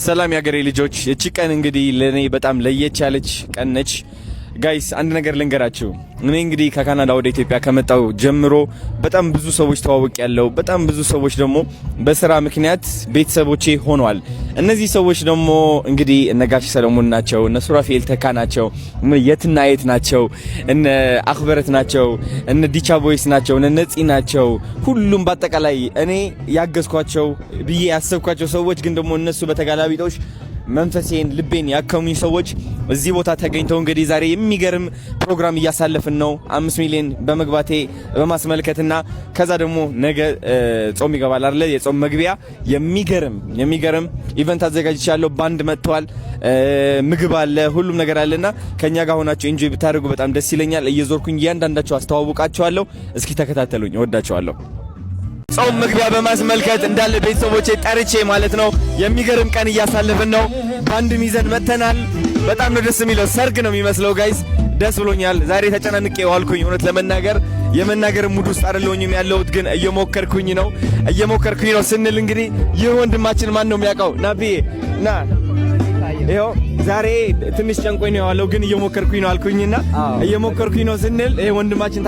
ሰላም የሀገሬ ልጆች፣ እቺ ቀን እንግዲህ ለእኔ በጣም ለየት ያለች ቀን ነች። Guys፣ አንድ ነገር ልንገራችሁ። እኔ እንግዲህ ከካናዳ ወደ ኢትዮጵያ ከመጣሁ ጀምሮ በጣም ብዙ ሰዎች ተዋውቄያለሁ፣ በጣም ብዙ ሰዎች ደግሞ በስራ ምክንያት ቤተሰቦቼ ሆነዋል። እነዚህ ሰዎች ደግሞ እንግዲህ እነ ጋሽ ሰለሞን ናቸው፣ እነ ሱራፌል ተካ ናቸው፣ የትና የት ናቸው፣ እነ አክበረት ናቸው፣ እነ ዲቻ ቦይስ ናቸው፣ እነ ነፂ ናቸው። ሁሉም በአጠቃላይ እኔ ያገዝኳቸው ብዬ ያሰብኳቸው ሰዎች ግን ደግሞ እነሱ በተገላቢጦሽ መንፈሴን ልቤን ያከሙኝ ሰዎች እዚህ ቦታ ተገኝተው እንግዲህ ዛሬ የሚገርም ፕሮግራም እያሳለፍን ነው። 5 ሚሊዮን በመግባቴ በማስመልከትና ከዛ ደግሞ ነገ ጾም ይገባል አይደለ? የጾም መግቢያ የሚገርም የሚገርም event አዘጋጅቻለሁ። ባንድ መጥተዋል። ምግብ አለ፣ ሁሉም ነገር አለና ከኛ ጋር ሆናችሁ enjoy ብታደርጉ በጣም ደስ ይለኛል። እየዞርኩኝ እያንዳንዳችሁ አስተዋውቃችኋለሁ። እስኪ ተከታተሉኝ። እወዳችኋለሁ። ጾም መግቢያ በማስመልከት እንዳለ ቤተሰቦቼ ጠርቼ ማለት ነው የሚገርም ቀን እያሳለፍን ነው። ባንድም ይዘን መተናል። በጣም ነው ደስ የሚለው። ሰርግ ነው የሚመስለው guys። ደስ ብሎኛል። ዛሬ ተጨናንቄ ዋልኩኝ። እውነት ለመናገር የመናገር mood ውስጥ አይደለሁኝም ያለሁት፣ ግን እየሞከርኩኝ ነው፣ እየሞከርኩኝ ነው ስንል እንግዲህ ይህ ወንድማችን ማን ነው የሚያውቀው? ናብዬ ና። ይኸው ዛሬ ትንሽ ጨንቆኝ ነው ያለው፣ ግን እየሞከርኩኝ ነው አልኩኝና እየሞከርኩኝ ነው ስንል ይሄ ወንድማችን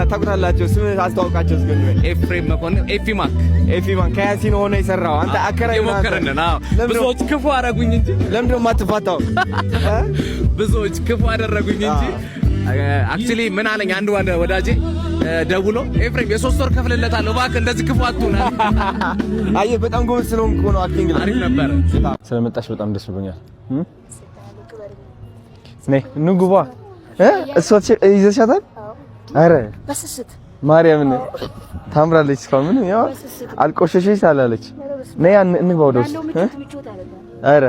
ታውቁታላችሁ። ስም አስተዋውቃቸው እስኪ ወንድሜ። ኤፍሬም መኮንን፣ ኤፊ ማክ። ኤፊ ማክ ከያሲን ሆነ የሰራው አንተ አከራይ ነህ አንተ። እየሞከርን ነው። ብዙዎች ክፉ አደረጉኝ እንጂ። ለምንድን ነው የማትፋታው? ብዙዎች ክፉ አደረጉኝ እንጂ። Actually ምን አለኝ አንድ ወዳጄ ደውሎ፣ "ኤፍሬም፣ የ3 ወር ከፍልለታለሁ፣ እባክህ እንደዚህ ክፉ አትሁን።" አየህ፣ በጣም ጎበዝ ስለሆንክ እኮ ነው acting ላይ። አሪፍ ነበረ። ስለመጣሽ በጣም ደስ ብሎኛል። ነይ ንግቧ እ እሷ ይዘሻታል? አረ በስስት። ማርያምን ታምራለች። እስካሁን ምንም ያው አልቆሸሸች አላለች። ነይ እንግባ ወደ ውስጥ። ያለው ምቾት ምቾት አይደለም። አረ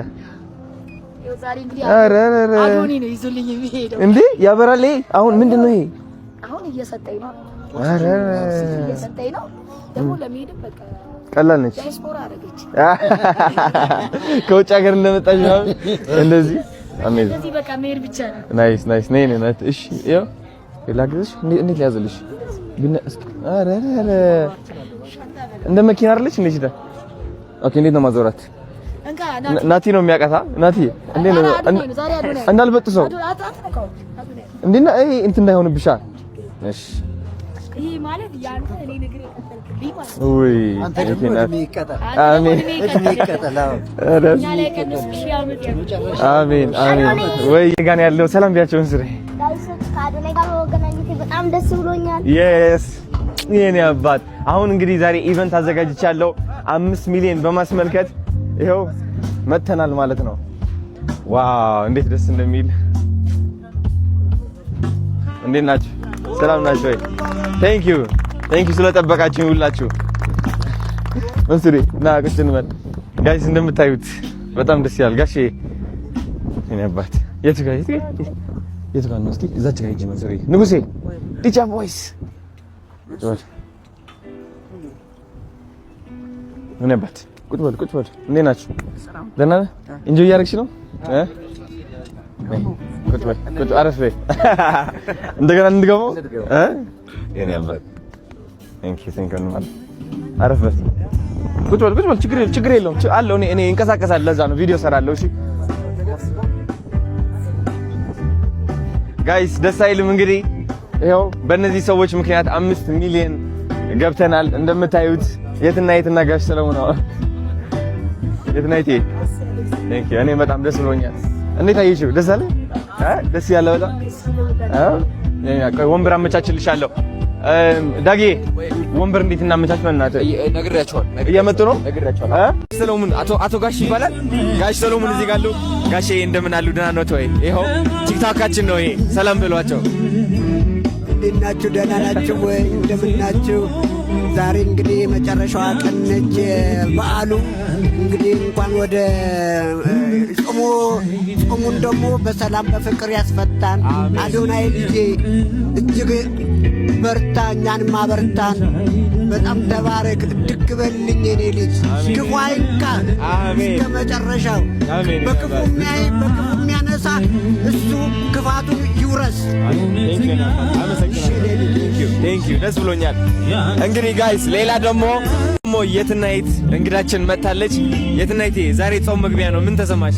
ይኸው ዛሬ እንግዲህ አረ አረ አዶኒ ነው ይዞልኝ የሚሄደው። እንዴ ያበራል። ይሄ አሁን ምንድን ነው ይሄ? አሁን እየሰጠኝ ነው። አረ እየሰጠኝ ነው። ደግሞ ለመሄድም በቃ ቀላል ነች። ዲያስፖራ አደረገች። ከውጭ ሀገር እንደመጣች ነው እንደዚህ amazing። ስለዚህ በቃ መሄድ ብቻ ነው። Nice, nice። ነይ ነይ ናት። እሺ ይኸው ላግዝሽ። እንዴት ሊያዝልሽ? ቢና እስኪ አረ አረ እንደ መኪና አይደለች እንዴ? ሲዳ okay። እንዴት ነው ማዞራት? እንካ። ናቲ ነው የሚያውቃታ። ናቲ፣ እንዴት ነው? አዶናይ ነው ዛሬ፣ አዶናይ። እንዳልበጥሰው። አትነካው። አዶናይ። እንዴ ነው ይሄ? እንትን እንዳይሆንብሻ። እሺ። ይሄ ማለት ያንተ እኔ እግር የቀጠልክልኝ ማለት ነው። ውይ። አንተ ደግሞ እድሜ ይቀጠል። አሜን። እድሜ ይቀጠል። አዎ። ኧረ እኛ ላይ ቀንስ 1000 ዓመት ያድርግ። አሜን አሜን። ወይ ጋን ያለው ሰላም ቢያቸውን ስሬ። Guys ኦች፣ ከአዶናይ ጋር በመገናኘቴ በጣም ደስ ብሎኛል። Yes፣ የኔ አባት። አሁን እንግዲህ ዛሬ event አዘጋጅቻለሁ። 5 ሚሊዮን በማስመልከት ይኸው መተናል ማለት ነው። Wow፣ እንዴት ደስ እንደሚል! እንዴት ናችሁ? ሰላም ናችሁ ወይ? Thank you, thank you ስለጠበቃችሁ ሁላችሁ። መንሱሪ ና ቁጭ እንበል። Guys፣ እንደምታዩት በጣም ደስ ይላል። ጋሼ፣ የኔ አባት፣ የቱ ጋር የቱ ጋር የቱ ጋር ነው? እስኪ እዛች ጋር ሂጂ መንሱሪ። ንጉሴ፣ ዲቻ ቦይስ፣ ቁጭ በል። የኔ አባት፣ ቁጭ በል፣ ቁጭ በል። እንዴት ናችሁ? ደህና ነህ? Enjoy እያደረግሽ ነው? እ ቁጭ በል፣ ቁጭ፣ አረፍ በይ። እንደገና እንድገባው እ የኔ አባት፣ thank you, thank you። አረፍ በል፣ ቁጭ በል፣ ቁጭ በል። ችግር ችግር የለውም አለው። እኔ እንቀሳቀሳለሁ። ለዛ ነው ቪዲዮ ሰራለሁ። እሺ guys፣ ደስ አይልም? እንግዲህ ይኸው በእነዚህ ሰዎች ምክንያት 5 ሚሊዮን ገብተናል። እንደምታዩት የትና የትና ጋሽ ሰለሞን ነው የትና የት። Thank you። እኔ በጣም ደስ ብሎኛል። እንዴት አየሽው? ደስ አለ? ደስ ያለ በጣም። ቆይ ወንበር አመቻችልሻለሁ። ዳጌ፣ ወንበር እንዴት እናመቻች? በእናትህ። ነግሬያቸዋለሁ። እየመጡ ነው። ነግሬያቸዋለሁ። ሰሎሞን፣ አቶ ጋሽ ይባላል። ጋሽ ሰሎሞን እዚህ ጋር አሉ። ጋሼ እንደምን አሉ? ደህና ነዎት ወይ? ይኸው ቲክቶካችን ነው ይሄ። ሰላም ብሏቸው። እንዴት ናችሁ? ደህና ናችሁ ወይ? እንደምን ናችሁ? ዛሬ እንግዲህ የመጨረሻዋ ቀን ነች በዓሉ። እንግዲህ እንኳን ወደ ጾሙ፣ ጾሙን ደግሞ በሰላም በፍቅር ያስፈታን። አዶናይ ልጄ እጅግ በርታ፣ እኛንም አበርታን። በጣም ተባረክ፣ እድግ በልልኝ የኔ ልጅ፣ ክፉ አይንካ አሜን። እስከ መጨረሻው። አሜን። በክፉ የሚያይ፣ በክፉ የሚያነሳ እሱ ክፋቱን ይውረስ። Thank you፣ ደስ ብሎኛል። እንግዲህ guys፣ ሌላ ደግሞ የትናየት እንግዳችን መጥታለች። የትናየቴ፣ ዛሬ ጾም መግቢያ ነው። ምን ተሰማሽ?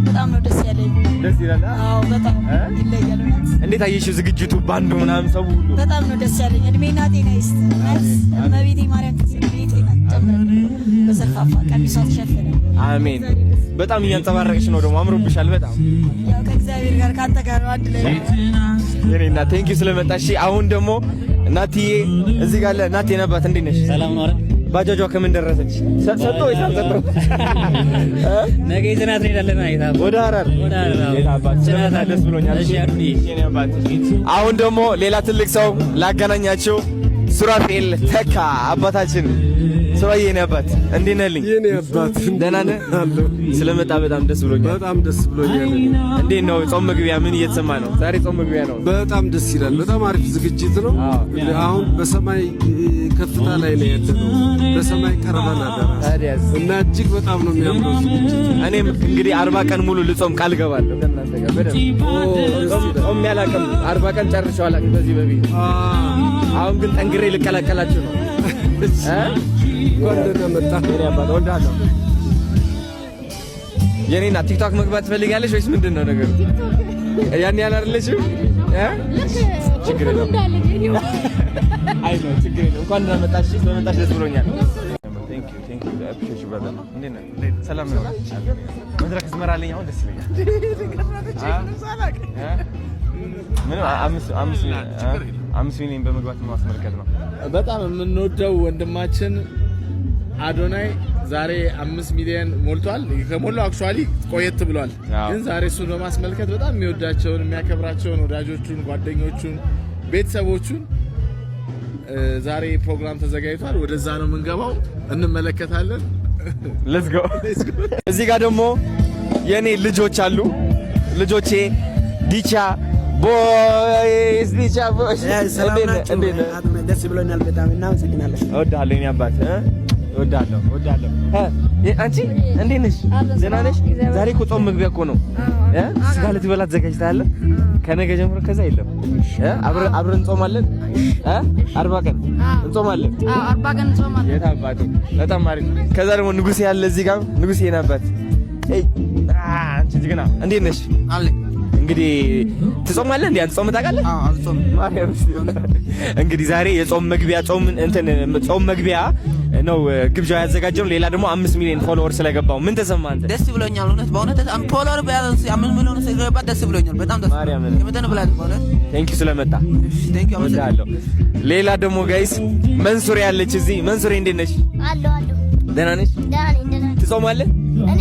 በጣም ነው ደስ ያለኝ። ደስ ይላል። አዎ፣ በጣም ይለያል እውነት። እንዴት አየሽው ዝግጅቱ፣ ባንዱ ምናምን፣ ሰው ሁሉ? በጣም ነው ደስ ያለኝ። እድሜና ጤና ይስጥ። እውነት እመቤቴ ማርያም እድሜ ጤና ጨምርልኝ። በዘርፋፋ ቀሚሷ ተሸፈነ። አሜን። በጣም እያንጸባረቅሽ ነው ደግሞ፣ አምሮብሻል በጣም። ያው ከእግዚአብሔር ጋር ከአንተ ጋር ነው አንድ ላይ። የኔ እናት፣ thank you ስለመጣሽ። አሁን ደግሞ ናቲዬ እዚህ ጋር አለ። ናቲ ነባት፣ እንዴት ነሽ? ሰላም ነው አይደል? ባጃጇ ከምን ደረሰች? ሰጥቶ ወይስ አልሰጠው? ነገ ይዘናት እንሄዳለን። አይታ ወደ ሀረር። ወደ ሀረር፣ አዎ። የት አባት ስለመጣ ደስ ብሎኛል። እሺ አዱኒ። የኔ አባት። አሁን ደግሞ ሌላ ትልቅ ሰው ላገናኛችሁ፣ ሱራፌል ተካ አባታችን። ሱራዬ፣ የኔ አባት፣ እንዴት ነህልኝ? የኔ አባት። ደህና ነህ? አለሁ። ስለመጣ በጣም ደስ ብሎኛል። በጣም ደስ ብሎኛል። እንዴት ነው ጾም መግቢያ? ምን እየተሰማ ነው? ዛሬ ጾም መግቢያ ነው። በጣም ደስ ይላል። በጣም አሪፍ ዝግጅት ነው። አሁን በሰማይ ከፍታ ላይ ነው ያለነው። ለሰማይ ቀርበናል ታዲያስ? እና እጅግ በጣም ነው የሚያምረው ዝግጅት። እኔም እንግዲህ 40 ቀን ሙሉ ልጾም ቃል ገባለሁ ከእናንተ ጋር በደንብ። ጾም ያላቅም፣ 40 ቀን ጨርሼው አላቅም በዚህ በፊት። አሁን ግን ጠንክሬ ልቀላቀላችሁ ነው እ? እንኳን ደህና መጣህ። የኔ አባት፣ እወድሃለሁ። የኔ እናት፣ ቲክቶክ መግባት ትፈልጊያለሽ ወይስ ምንድን ነው ነገሩ? ያን ያህል አይደለሽም እ? ችግር የለውም። አይ ነው፣ ችግር የለውም። እንኳን ደህና መጣሽ። ስለመጣሽ ደስ ብሎኛል። Thank you, thank you. I appreciate you, brother. እንዴት ነህ? ሰላም ነው? መድረክ ዝመራልኝ አሁን ደስ ይለኛል። አ? ምንም 5 ሚሊዮን በመግባት ማስመልከት ነው። በጣም የምንወደው ወንድማችን አዶናይ ዛሬ 5 ሚሊዮን ሞልቷል። ከሞላው actually ቆየት ብሏል። ግን ዛሬ እሱን በማስመልከት በጣም የሚወዳቸውን፣ የሚያከብራቸውን ወዳጆቹን፣ ጓደኞቹን፣ ቤተሰቦቹን ዛሬ ፕሮግራም ተዘጋጅቷል። ወደዛ ነው የምንገባው፣ እንመለከታለን። Let's go። እዚህ ጋር ደግሞ የኔ ልጆች አሉ። ልጆቼ ዲቻ boys፣ ዲቻ boys። ሰላም እንዴት ነህ? ናችሁ? እንዴት ነህ? ደስ ብሎኛል በጣም፣ እናመሰግናለን። እወድሃለሁ የኔ አባት እ? እወድሃለሁ፣ እወድሃለሁ። አንቺ እንዴት ነሽ? ደህና ነሽ? ዛሬ እኮ ጾም መግቢያ እኮ ነው እ? ስጋ ልትበላ ተዘጋጅተሃል? ከነገ ጀምሮ ከዛ የለም እ? አብረን እንጾማለን እ? 40 ቀን እንጾማለን። 40 ቀን እንጾማለን። የት አባቱ፣ በጣም አሪፍ። ከዛ ደግሞ ንጉሴ ያለ እዚህ ጋር፣ ንጉሴ የኔ አባት። ኤይ አንቺ ጀግና፣ እንዴት ነሽ? አለ። እንግዲህ ትጾማለህ እንዴ? አንተ ጾም ታውቃለህ? አዎ፣ አልጾም። ማርያም፣ እንግዲህ ዛሬ የጾም መግቢያ፣ ጾም እንትን ጾም መግቢያ ነው ግብዣ ያዘጋጀው። ሌላ ደግሞ 5 ሚሊዮን follower ስለገባው ምን ተሰማህ አንተ? ደስ ብሎኛል። እውነት በእውነት follower ቢያንስ 5 ሚሊዮን ስለገባ ደስ ብሎኛል። በጣም ደስ ማርያምን። የመጠን ብላት በእውነት። Thank you ስለመጣ። Thank you። እወድሃለሁ። ሌላ ደግሞ guys መንሱሬ ያለች እዚህ። መንሱሬ፣ እንዴት ነሽ? አለሁ፣ አለሁ። ደህና ነሽ? ደህና ነኝ፣ ደህና ነኝ። ትጾማለህ? እኔ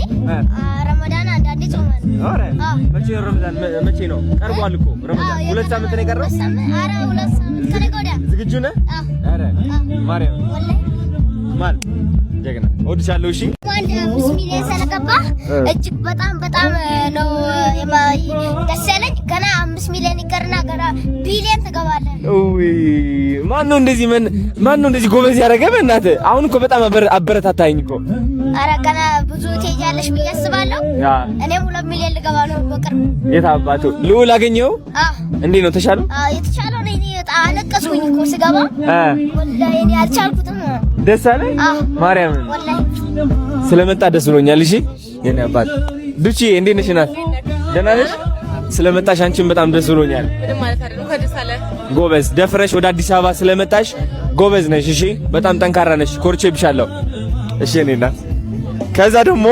ረመዳን አንዳንዴ ጾማለሁ። ኧረ አዎ። መቼ ነው ረመዳን? መቼ ነው? ቀርቧል እኮ ረመዳን። አዎ። 2 ሳምንት ነው የቀረው። 2 ሳምንት፣ ኧረ 2 ሳምንት ከነገ ወዲያ። ዝግጁ ነህ? አዎ። ኧረ ማርያም። ወላሂ። ማል ጀግና፣ እወድሻለሁ። እሺ። አንድ 5 ሚሊዮን ስለገባ እጅግ በጣም በጣም ነው ደስ ያለኝ። ገና 5 ሚሊዮን ይቀርና ገና ቢሊዮን ትገባለህ። ውይ፣ ማን ነው እንደዚህ ማን ነው እንደዚህ ጎበዝ ያደረገ? በእናትህ አሁን እኮ በጣም አበረታታኝ እኮ። ኧረ ገና ብዙ ትሄጃለሽ ብዬ አስባለሁ። እኔም 2 ሚሊዮን ልገባ ነው በቅርብ። የት አባቱ ልዑል አገኘው? አዎ። እንዴት ነው፣ ተሻለው? አዎ፣ የተሻለው ነው። እኔ በጣም አለቀስኩኝ እኮ ስገባ። ወላሂ እኔ አልቻልኩትም። ደስ አለ? አዎ። ማርያምን። ወላሂ። ስለመጣ ደስ ብሎኛል። እሺ የኔ አባት። ዱቺ፣ እንዴት ነሽ እናት? ደህና ነሽ? ስለመጣሽ አንቺን በጣም ደስ ብሎኛል። ምንም ማለት አይደለም። እንኳን ደስ አለ። ጎበዝ፣ ደፍረሽ ወደ አዲስ አበባ ስለመጣሽ ጎበዝ ነሽ። እሺ፣ በጣም ጠንካራ ነሽ። ኮርቼብሻለሁ። እሺ የኔ እናት። ከዛ ደግሞ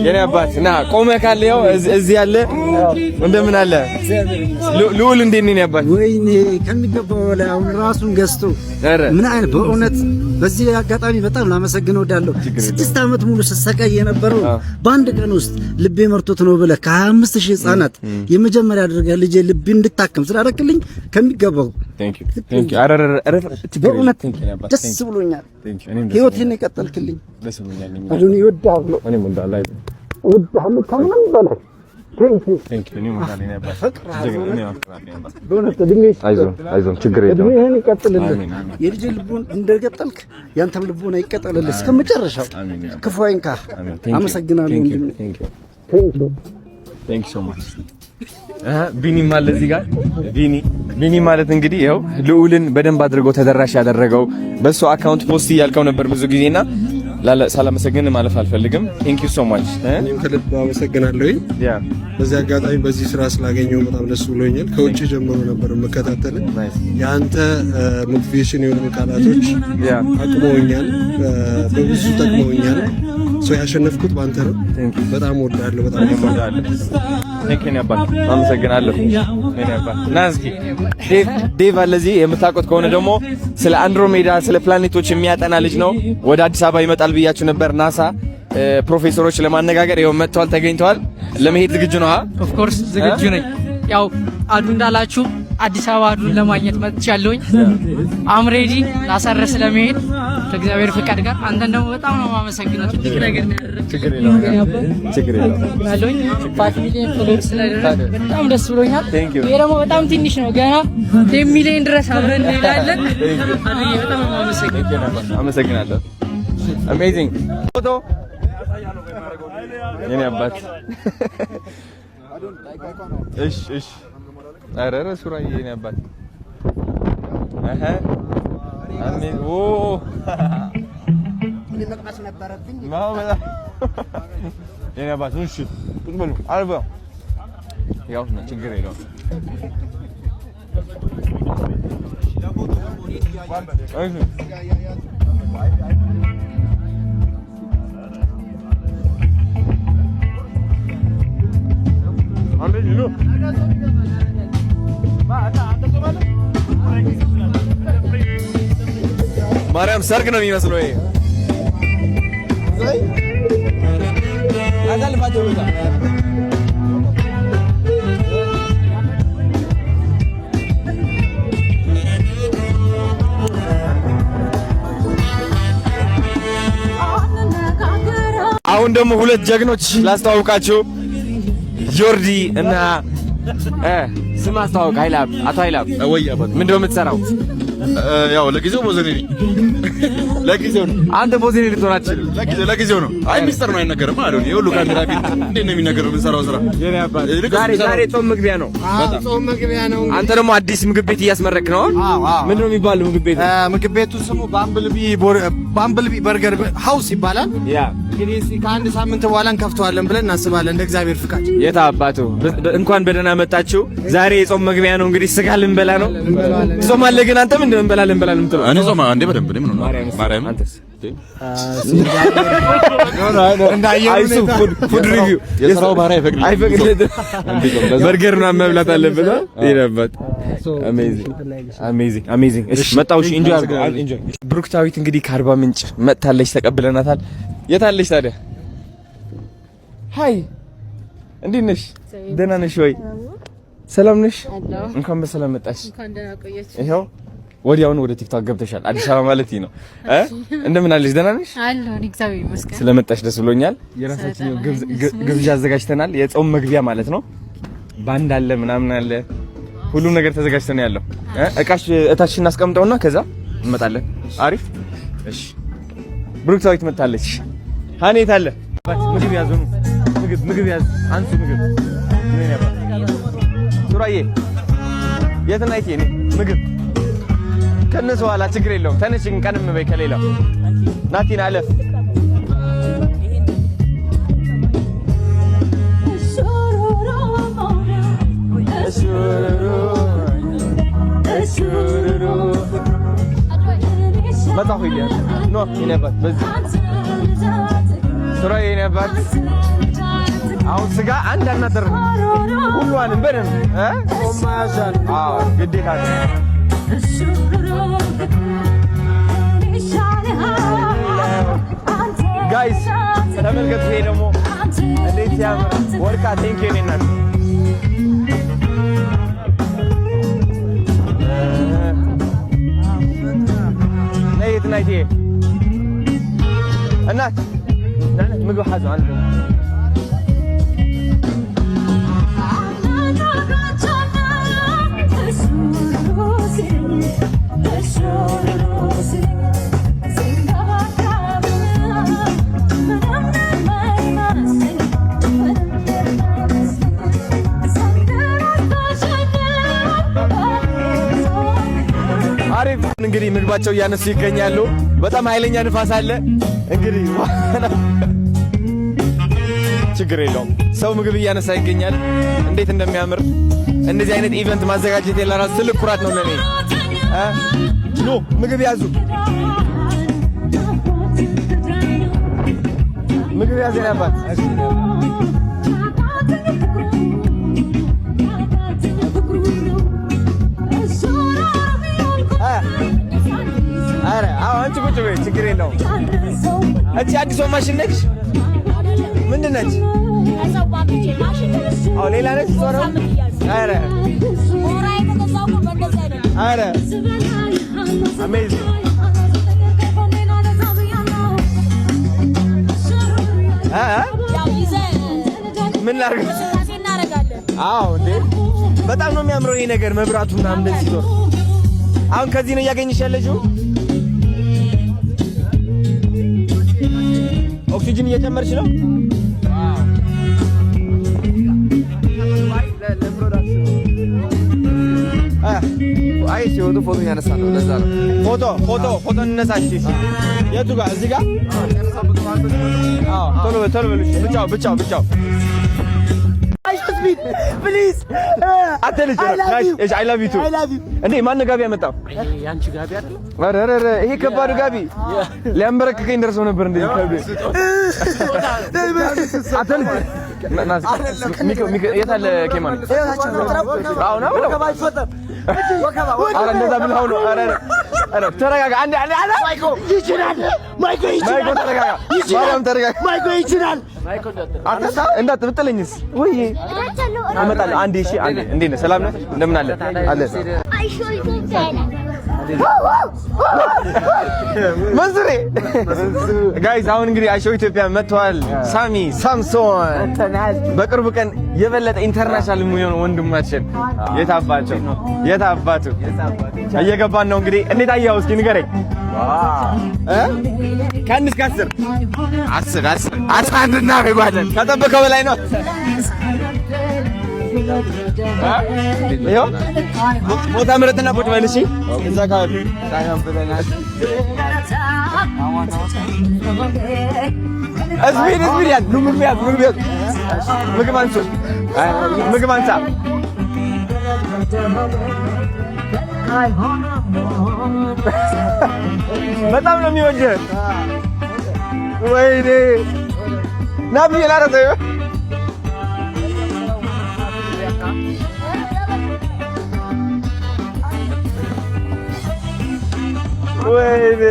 የኔ አባት ና ቆመ ካለ ያው እዚህ ያለ እንደምን አለ ልዑል፣ እንዴት ነህ የኔ አባት? ወይኔ፣ ከሚገባው በላይ አሁን ራሱን ገዝቶ ኧረ ምን አይነት፣ በእውነት በዚህ አጋጣሚ በጣም ላመሰግን እወዳለሁ። 6 ዓመት ሙሉ ስሰቃይ የነበረው በአንድ ቀን ውስጥ ልቤ መርቶት ነው ብለህ ከ25,000 ህጻናት የመጀመሪያ አድርገህ ልጄ ልቤ እንድታከም ስላደረክልኝ ከሚገባው Thank you, thank you። ኧረ ኧረ ኧረ ችግር የለም። በእውነት Thank you የኔ አባት። ደስ ብሎኛል። Thank you። እኔም ደስ ህይወቴን ብሎኛል። የቀጠልክልኝ ደስ ብሎኛል። አዶኒ፣ እወድሃለሁ፣ እኔም እወድሃለሁ። እወድሃለሁ ከምንም በላይ። አይዞህ፣ ችግር የለውም። እድሜህን ይቀጥልልህ። የልጅ ልቡን እንደገጠልክ ያንተም ልቡን ይቀጥልልህ እስከ መጨረሻው። ክፉ አይንካህ። አመሰግናለሁ ወንድሜ። Thank you so much። ቢኒ አለ እዚህ ጋር። ቢኒ፣ ቢኒ ማለት እንግዲህ ይኸው ልዑልን በደንብ አድርጎ ተደራሽ ያደረገው፣ በሱ account post እያልከው ነበር ብዙ ጊዜና ሳላመሰግን ማለፍ አልፈልግም። Thank you so much። እኔም ከልብ አመሰግናለሁ። በዚህ አጋጣሚ በዚህ ስራ ስላገኘው በጣም ደስ ብሎኛል። ከውጭ ጀምሮ ነበር የምከታተል። የአንተ motivation የሆኑ ቃላቶች አቅመውኛል፣ በብዙ ጠቅመውኛል። So ያሸነፍኩት በአንተ ነው። በጣም እወድሃለሁ። በጣም Thank you አባት፣ አመሰግናለሁ። የኔ አባት ና እስኪ። ዴቭ፣ ዴቭ አለ እዚህ። የምታውቁት ከሆነ ደግሞ ስለ አንድሮሜዳ፣ ስለ ፕላኔቶች የሚያጠና ልጅ ነው። ወደ አዲስ አበባ ይመጣል ብያችሁ ነበር። ናሳ ፕሮፌሰሮች ለማነጋገር ይኸው መጥተዋል፣ ተገኝተዋል። ለመሄድ ዝግጁ ነው? Of course ዝግጁ ነኝ። ያው አዱ እንዳላችሁ አዲስ አበባ አዱን ለማግኘት መጥቻለሁኝ። I'm ready ላሳረስ ለመሄድ ከእግዚአብሔር ፍቃድ ጋር። አንተን ደግሞ በጣም ነው የማመሰግነው። ትልቅ ነገር ነው ያደረግህ። ችግር የለውም፣ ችግር የለውም። ያለሁኝ 5 million follower ስለደረስክ በጣም ደስ ብሎኛል። Thank you. ይሄ ደግሞ በጣም ትንሽ ነው። ገና 10 ሚሊዮን ድረስ አብረን እንሄዳለን። አዱዬ በጣም ነው የማመሰግነው። አመሰግናለሁ። Amazing ፎቶ የኔ አባት። እሺ እሺ። ኧረ ኧረ ሱራዬ የኔ አባት። አሃ አሜን ኦ። እኔ መቅመስ ነበረብኝ። ማው በጣም የኔ አባት። እሺ ቁጭ በሉ። አልባ ያው ነው፣ ችግር የለውም። እሺ። አንዴ ነው። ማርያም ሰርግ ነው የሚመስለው ይሄ። አሁን ደግሞ ሁለት ጀግኖች ላስተዋውቃችሁ፣ ዮርዲ እና ስም አስተዋውቅ። ኃይላብ፣ አቶ ኃይላብ። ወይ አባት። ምንድነው የምትሰራው? ያው ለጊዜው ቦዘኔ ነኝ። ለጊዜው ነው። አንተ ቦዘኔ ልትሆን አትችልም። ለጊዜው ለጊዜው ነው። አይ ሚስጥር ነው፣ አይነገርም። አዶኒ የሁሉ ካሜራ ፊት እንዴት ነው የሚነገረው? የምንሰራው ስራ። የኔ አባት፣ ዛሬ ዛሬ ጾም መግቢያ ነው። ጾም መግቢያ ነው። አንተ ደግሞ አዲስ ምግብ ቤት እያስመረክ ነው። ምንድነው የሚባለው ምግብ ቤቱ? ምግብ ቤቱ ስሙ ባምብልቢ በርገር ሃውስ ይባላል። እንግዲህ እስኪ ከአንድ ሳምንት በኋላ እንከፍተዋለን ብለን እናስባለን እንደ እግዚአብሔር ፍቃድ። የት አባቱ። እንኳን በደህና መጣችሁ። ዛሬ የጾም መግቢያ ነው። እንግዲህ ስጋ ልንበላ ነው። ትጾማለህ ግን አንተ ምንድነው እንበላለን እንበላለን የምትለው? እኔ ጾም አንዴ በደንብ ነው። ምን ነው ማርያም አንተስ? እንዳየሩ አይሱ food review የስራው ባህሪ አይፈቅድልኝም። አይፈቅድልህም። በርገር ምናምን መብላት አለበት። ይነባት። Amazing, amazing, amazing። እሺ መጣሁ። እሺ enjoy አድርገው፣ enjoy። ብሩክታዊት እንግዲህ ከአርባ ምንጭ መጥታለች፣ ተቀብለናታል። የት አለች ታዲያ? Hi፣ እንዴት ነሽ? ደህና ነሽ ወይ? ሰላም ነሽ? እንኳን በሰላም መጣሽ። ይኸው ወዲያውኑ ወደ ቲክቶክ ገብተሻል። አዲስ አበባ ማለት ይህ ነው እ እንደምን አለሽ? ደህና ነሽ? አለሁ፣ እግዚአብሔር ይመስገን። ስለመጣሽ ደስ ብሎኛል። የራሳችን ግብዣ አዘጋጅተናል። የጾም መግቢያ ማለት ነው። ባንድ አለ፣ ምናምን አለ፣ ሁሉም ነገር ተዘጋጅቶ ነው ያለው። እቃሽ እታች እናስቀምጠውና ከዛ እንመጣለን። አሪፍ። እሺ ብሩክታዊት መጣለች። ሀኔ የት አለ? ምግብ ያዙ፣ ምግብ ምግብ ያዙ፣ አንሱ ምግብ። ምን ያባ ሱራዬ የት ናይቴ? እኔ ምግብ ከነሱ ኋላ ችግር የለውም። ተነሽ ግን ቀንም በይ ከሌላው። ናቲን አለፍ። መጣሁ no የኔ አባት፣ በዚህ ሱራዬ የኔ አባት። አሁን ስጋ አንድ አናደርግም፣ ሁሏንም በደንብ እ አዎ ግዴታ ነው። Guys ተመልከቱ። ይሄ ደግሞ እንዴት ሲያምር ወርቃ። Thank you የኔ እናት። ነይ የት ናይቴ እናት ምግብ ሓዙ አንድ። እንግዲህ ምግባቸው እያነሱ ይገኛሉ። በጣም ኃይለኛ ንፋስ አለ። እንግዲህ ችግር የለውም። ሰው ምግብ እያነሳ ይገኛል። እንዴት እንደሚያምር! እንደዚህ አይነት event ማዘጋጀት ለራሱ ትልቅ ኩራት ነው ለኔ። ኑ ምግብ ያዙ፣ ምግብ ያዙ የኔ አባት። ኧረ አዎ፣ አንቺ ቁጭ በይ፣ ችግር የለውም። እቺ አዲሷ ማሽን ነች? ምንድን ነች? አዎ፣ ሌላ ነች እሷ ነው። ኧረ ኧረ amazing። እ ምን ላድርግ? አዎ እንዴ፣ በጣም ነው የሚያምረው ይሄ ነገር፣ መብራቱ ምናምን እንደዚህ ዞር። አሁን ከዚህ ነው እያገኘሽ ያለሽው? ኦክሲጅን እየጨመርሽ ነው? አይ፣ ሲወጡ ፎቶ እያነሳ ነው። ለዛ ነው። ፎቶ ፎቶ ፎቶ እንነሳ። እሺ እሺ። የቱ ጋር? እዚህ ጋር? አዎ፣ ቶሎ በል ቶሎ በል። እሺ፣ ብቻው ብቻው ብቻው። Please. አንተ ልጅ፣ እሺ፣ I love you too። እንዴ፣ ማን ነው ጋቢ ያመጣው? ያንቺ ጋቢ አይደለም? ኧረ ኧረ ኧረ፣ ይሄ ከባዱ ጋቢ ሊያንበረክከኝ ደርሶ ነበር። እንደዚህ ከብዶ። አንተ ልጅ ና፣ ሚኮ ሚኮ፣ የት አለ ኬማን? አዎ፣ ና ብለው። ኧረ እንደዛ ብለው ነው። ኧረ ኧረ ተረጋጋ። አንዴ አንዴ አንዴ። ይችላል፣ ማይኮ ይችላል። ማይኮ ተረጋጋ። ማርያም ተረጋጋ። ማይኮ ይችላል። አንተ እንዳትጥለኝስ ወይ አመጣለሁ። አንዴ እሺ፣ አንዴ። እንዴት ነህ? ሰላም ነህ? እንደምን አለ አለ። አይሾ ኢትዮጵያ ይላል። መንሱሬ፣ guys፣ አሁን እንግዲህ አይሾ ኢትዮጵያ መጥተዋል። ሳሚ ሳምሶን በቅርቡ ቀን የበለጠ international የሚሆን ወንድማችን፣ የታባቸው የታባቱ እየገባን ነው። እንግዲህ እንዴት አየኸው? እስኪ ንገረኝ እ ከ1 እስከ 10። 10 10 11 እናደርገዋለን። ከጠበቀው በላይ ነው። ይኸው ቦታ ምረጥና ቁጭ በል። እሺ፣ እዛ አካባቢ። ስፒድ ስፒድ ያዝ። ኑ ምግብ ያዝ፣ ምግብ ያዝ፣ ምግብ አንሱ፣ ምግብ አንሳ። በጣም ነው የሚወድህ። ወይኔ፣ ና ብዬ ላረሰው። ወይኔ፣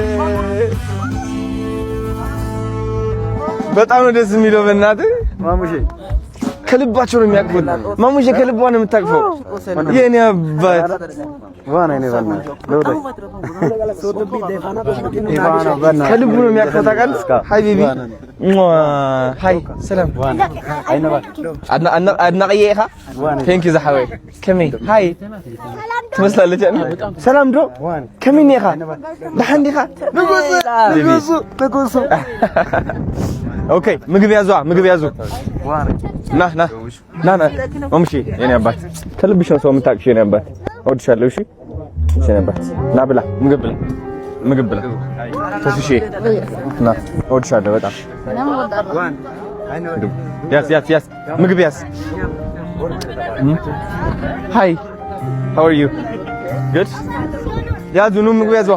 በጣም ነው ደስ የሚለው። በእናትህ ማሙሼ። ከልባቸው ነው የሚያቅፉት። ማሙሼ ከልቧ ነው የምታቅፈው። የኔ አባት። ከልቡ ነው የሚያቅፈው። ታውቃለህ? Hi baby፣ hi፣ ሰላም፣ አድናቅዬ ኢኻ። Thank you ዝሓወይ። ከመይ? Hi ትመስላለች። ሰላም ዶ? ከመይ ኒኻ? ደሓን ዲኻ? ንጉሱ ንጉሱ። Okay፣ ምግብ ያዟ፣ ምግብ ያዙ። ና ና ና ና ማሙሼ፣ የኔ አባት፣ ከልብሽ ነው ሰው የምታቅሽ። የኔ አባት፣ እወድሻለሁ። እሺ የኔ አባት፣ ና ብላ፣ ምግብ ብላ፣ ምግብ ብላ። ተስሼ ና፣ እወድሻለሁ በጣም። ያዝ ያዝ ያዝ፣ ምግብ ያዝ። Hi, how are you? Good። ያዙ፣ ኑ ምግብ ያዟ።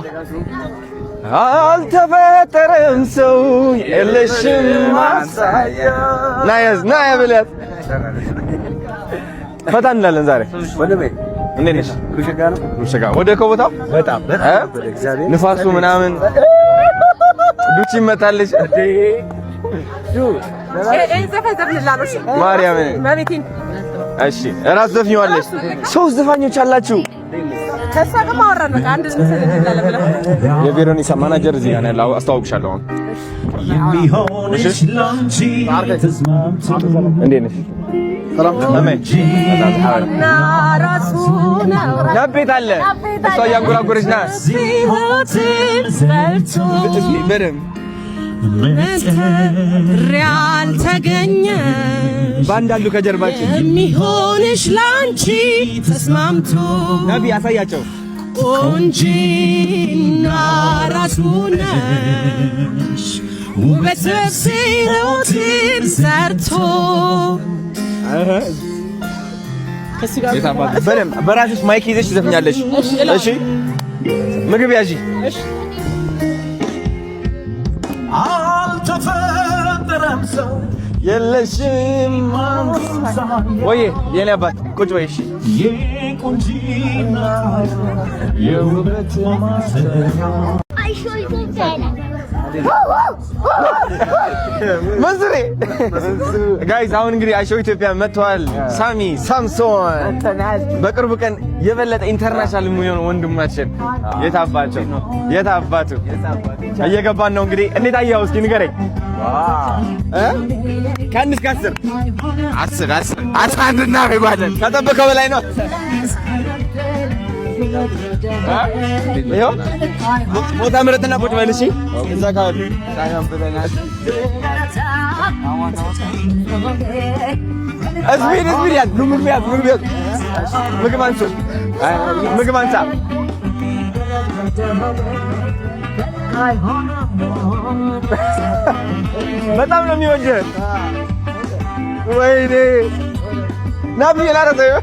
አልተፈጠረም ሰው የለሽም ማሳያ። ና ያዝ፣ ና ያብል፣ ያዝ። ፈታ እንላለን ዛሬ። እንዴት ነሽ? ኩሽጋ ወደ ከቦታው በጣም በጣም እግዚአብሔር። ንፋሱ ምናምን ዱቺ ይመታለች። ማርያምን፣ እሺ፣ እራሱ ዘፍኚዋለች። ሶስት ዘፋኞች አላችሁ። የቬሮኒሳ ማናጀር እዚህ ጋር ነው ያለው። አስተዋውቅሻለሁ። አሁን እንዴት ነሽ? ሰላም። ናቤት አለ፣ እሷ እያንጎራጎረች ና በደምብ። ያልተገኘ ባንድ አሉ ከጀርባችን። የሚሆንሽ ላንቺ ተስማምቶ ናቢ አሳያቸው። ቆንጂና ራሱ ነሽ ውበት ሲሮትን ሰርቶ። በደምብ በራስሽ mic ይዘሽ ትዘፍኛለሽ። እሺ፣ ምግብ ያዢ። አልተፈጠረም ሰው የለሽም ወይ የኔ አባት፣ ቁጭ በይ። እሺ። የቁንጂና የውበት ማሰሪያ። አይሾ ኢትዮጵያ ይላል። መንሱሬ፣ guys፣ አሁን እንግዲህ አይሾ ኢትዮጵያ መጥተዋል። ሳሚ ሳምሶን በቅርቡ ቀን የበለጠ international የሚሆን ወንድማችን፣ የታባቸው የታባቱ እየገባን ነው። እንግዲህ እንዴት አየኸው? እስኪ ንገረኝ እ ከ1 እስከ 10። 10፣ 10፣ 11 እናደርገዋለን። ከጠበቀው በላይ ነው። ይኸው ቦታ ምረጥና ቁጭ በል። እሺ፣ እዛ ካሉ speed speed ያዝ፣ ምግብ ያዝ፣ ምግብ ያዝ፣ ምግብ አንሱ፣ ምግብ አንሳ። በጣም ነው የሚወድህ። ወይኔ፣ ና ብዬ ላረሰው።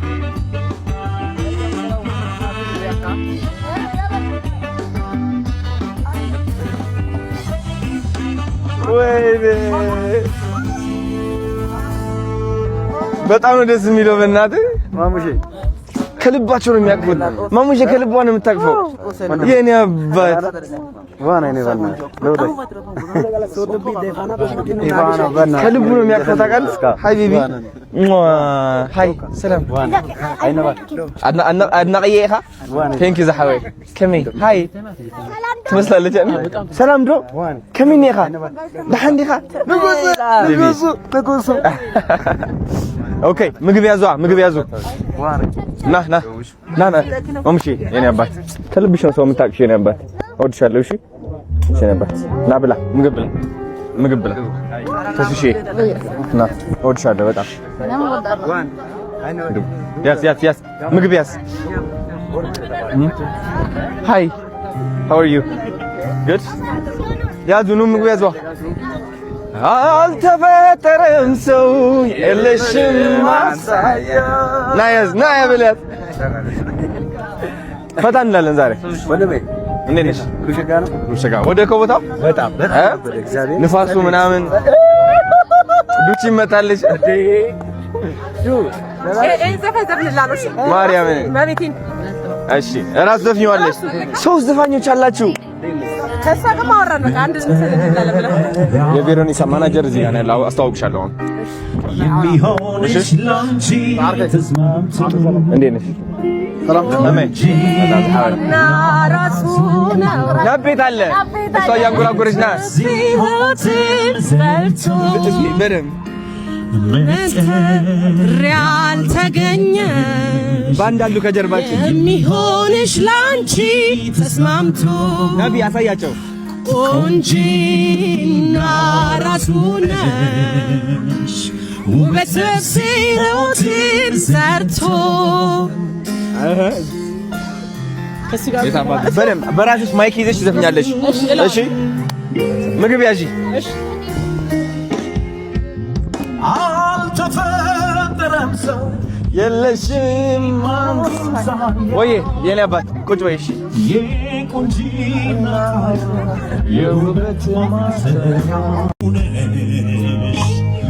ወይኔ፣ በጣም ነው ደስ የሚለው። በእናትህ ማሙሼ ከልባቸው ነው የሚያቅፉት። ማሙሼ ከልቧ ነው የምታቅፈው። የኔ አባት ከልቡ ነው የሚያቅፈው። ታውቃለህ? Hi baby፣ hi፣ ሰላም፣ አድናቅዬ ኢኻ። Thank you ዝሓወይ። ከመይ? Hi ትመስላለች። ሰላም ዶ? ከመይ ኒኢኻ? ደሓን ዲኻ? ንጉሱ ንጉሱ። Okay፣ ምግብ ያዟ፣ ምግብ ያዙ። ና ና ና ና ማሙሼ፣ የኔ አባት ከልብሽ ነው ሰው የምታቅሽ። የኔ አባት እወድሻለሁ። እሺ የኔ አባት፣ ና ብላ፣ ምግብ ብላ፣ ምግብ ብላ። ተስሼ ና፣ እወድሻለሁ በጣም። ያዝ ያዝ ያዝ፣ ምግብ ያዝ። Hi, how are you? Good። ያዙ፣ ኑ ምግብ ያዟ። አልተፈጠረም ሰው የለሽም ማሳያ። ና ያዝ፣ ና ያብል፣ ያዝ። ፈታ እንላለን ዛሬ። እንዴት ነሽ? ወደ ከቦታው በጣም። ንፋሱ ምናምን ዱቺ ይመታለች። ማርያምን፣ እሺ፣ እራሱ ዘፍኘዋለች። ሶስት ዘፋኞች አላችሁ። የቬሮኒሳ ማናጀር እዚህ ጋር ነው ያለው። አስተዋውቅሻለሁ አሁን። የሚሆንሽ ላንቺ ተስማምቶ። እንዴት ነሽ? ራሱ ነው። ናቤት አለ፣ እሷ እያንጎራጎረች ና። ሕይወትን ሰርቶ በደምብ መጠሪያ አልተገኘ ባንድ አሉ ከጀርባችን። የሚሆንሽ ላንቺ ተስማምቶ። ናቢ አሳያቸው። ቆንጂና ራሱ ነሽ ውበት ሲሮትን ሰርቶ። በደምብ በራስሽ mic ይዘሽ ትዘፍኛለሽ። እሺ፣ ምግብ ያዢ። አልተፈጠረም ሰው የለሽም ወይ የኔ አባት፣ ቁጭ በይ። እሺ። የቁንጂና የውበት ማሰሪያ።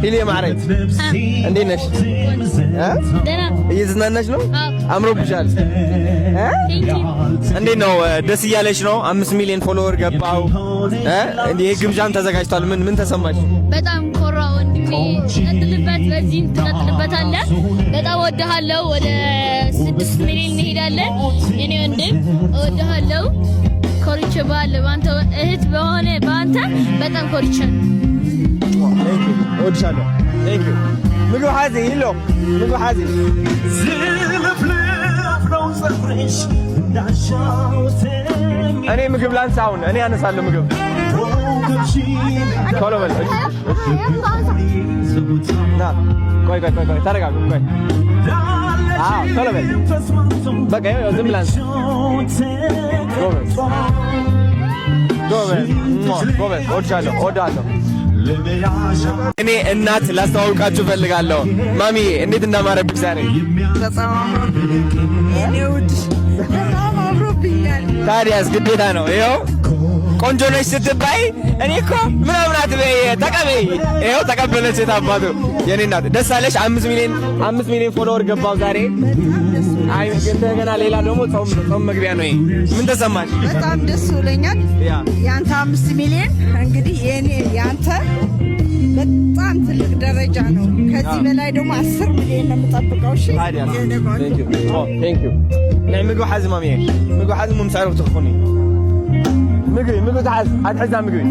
ሂሊ ማዕረግ፣ እንዴት ነሽ? እየተዝናናሽ ነው? አምሮብሻል። እንዴት ነው? ደስ እያለሽ ነው? 5 ሚሊዮን follower ገባው። ይሄ ግብዣም ተዘጋጅቷል። ምን ምን ተሰማሽ? በጣም ኮራ ወንድሜ። ቀጥልበት፣ በዚህም ትቀጥልበታለህ። በጣም እወድሃለሁ። ወደ 6 ሚሊዮን እንሄዳለን። የኔ ወንድም እወድሃለሁ። ኮርቼብሃለሁ። በአንተ እህት በሆነ በአንተ በጣም ኮርቻለሁ። እወድሻለሁ። Thank you። ምግብ ሓዚ ኢሎ፣ ምግብ ሓዚ። ዝልፍልፍ ነው ፀጉርሽ እንዳሻው። እኔ ምግብ ላንሳ። አሁን እኔ አነሳለሁ ምግብ። ቶሎ በል። ና፣ ቆይ ቆይ ቆይ ቆይ፣ ተረጋጉ። ቆይ። አዎ፣ ቶሎ በል። በቃ ይኸው ዝም ብለህ አንሳ። ጎበዝ ጎበዝ ጎበዝ። እወድሻለሁ፣ እወድሃለሁ። እኔ እናት ላስተዋውቃችሁ እፈልጋለሁ። ማሚ፣ እንዴት እንዳማረብሽ ዛሬ! በጣም የኔ ውድ፣ በጣም አምሮብኛል። ታዲያስ ግዴታ ነው። ይኸው ቆንጆ ነች ስትባይ እኔ እኮ ምናምን አትበይ፣ ተቀበይ። ይኸው ተቀበለች። የት አባቱ የኔ እናት፣ ደስ አለሽ? 5 ሚሊዮን፣ 5 ሚሊዮን follower ገባው ዛሬ። አይ እንደገና ሌላ ደግሞ ጾም መግቢያ ነው። ይሄ ምን ተሰማሽ? በጣም ደስ ብሎኛል። የአንተ 5 ሚሊዮን እንግዲህ የኔ የአንተ በጣም ትልቅ ደረጃ ነው። ከዚህ በላይ ደግሞ 10 ሚሊዮን ነው የምጠብቀው። እሺ የኔ ቆንጆ። Thank you። ናይ ምግቢ ሓዚ ማሚየ፣ ምግቢ ሓዚ ምስ ዕረፍቲ ክኾኒ። ምግቢ፣ ምግቢ ትሓዝ ኣትሕዛ ምግቢ።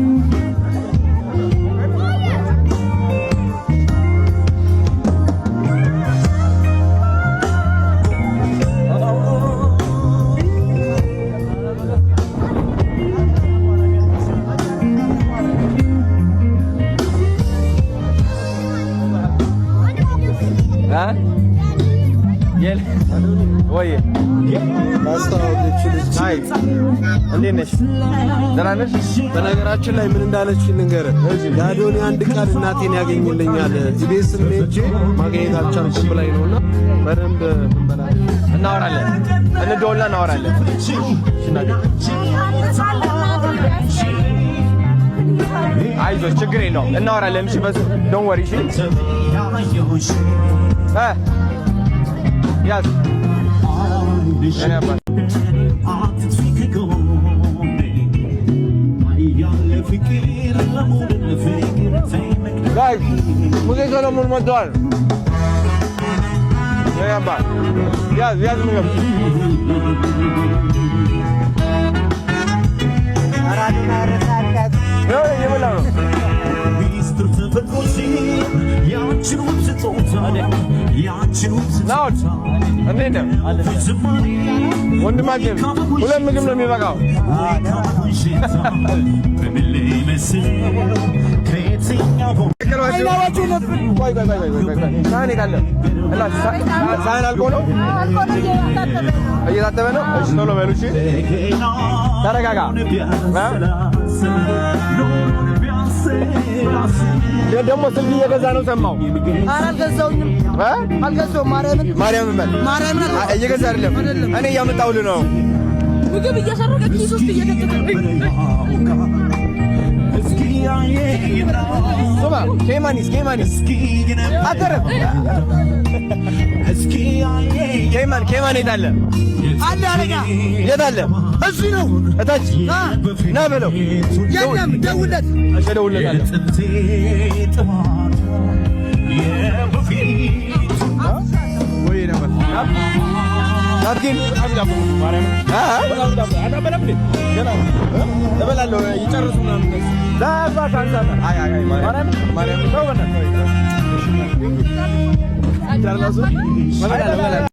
ወይ እንዴት ነሽ? ደህና ነሽ? በነገራችን ላይ ምን እንዳለች ልንገርህ። የአዶኒ አንድ ቃል እናቴን ያገኝልኛል፣ ኢቤስ ሄጄ ማግኘት አልቻልኩም ብላኝ ነውና በደንብ እናወራለን፣ እንደውልና እናወራለን። አይዞሽ፣ ችግር የለውም፣ እናወራለን። እሺ በሱ don't worry። እሺ ያዝ የኔ አባት። Guys፣ ሙሴ ሰለሞን መጥተዋል። የኔ አባት ያዝ፣ ያዝ ምግብ። ይኸው እየበላ ነው። ሚስጥር ተፈጥሮሽን ያንቺን ውብ ስጦታ ያንቺን ውብ ናኦል፣ እንዴት ነህ? ወንድማችን ሁለት ምግብ ነው የሚበቃው። ቆይ ቆይ ቆይ ቆይ ቆይ፣ ሳህን የት አለ? እና ሳህን አልቆ ነው፣ እየታጠበ ነው። እሺ ቶሎ በሉ። እሺ ተረጋጋ። ደግሞ ስልክ እየገዛ ነው ሰማሁ። ኧረ አልገዛሁኝም። አልገዛሁም። ማርያምን። ማርያምን በል። ማርያምን። እየገዛ አይደለም፣ እኔ እያመጣሁልህ ነው። ምግብ እየሰሩ ከኪስ ውስጥ እየከተቱ። ስማ፣ ኬማኒስ ኬማኒስ አተረፍ ኬማን ኬማን የት አለ? አለ አለቃ። የት አለ? እዚህ ነው። እታች ና በለው። የለም፣ ደውልለት። እሺ እደውልለታለሁ። ወይ ነበር napkin እበላለሁ። ይጨርሱ ምናምን። አይ አይ አይ ማርያም ማርያም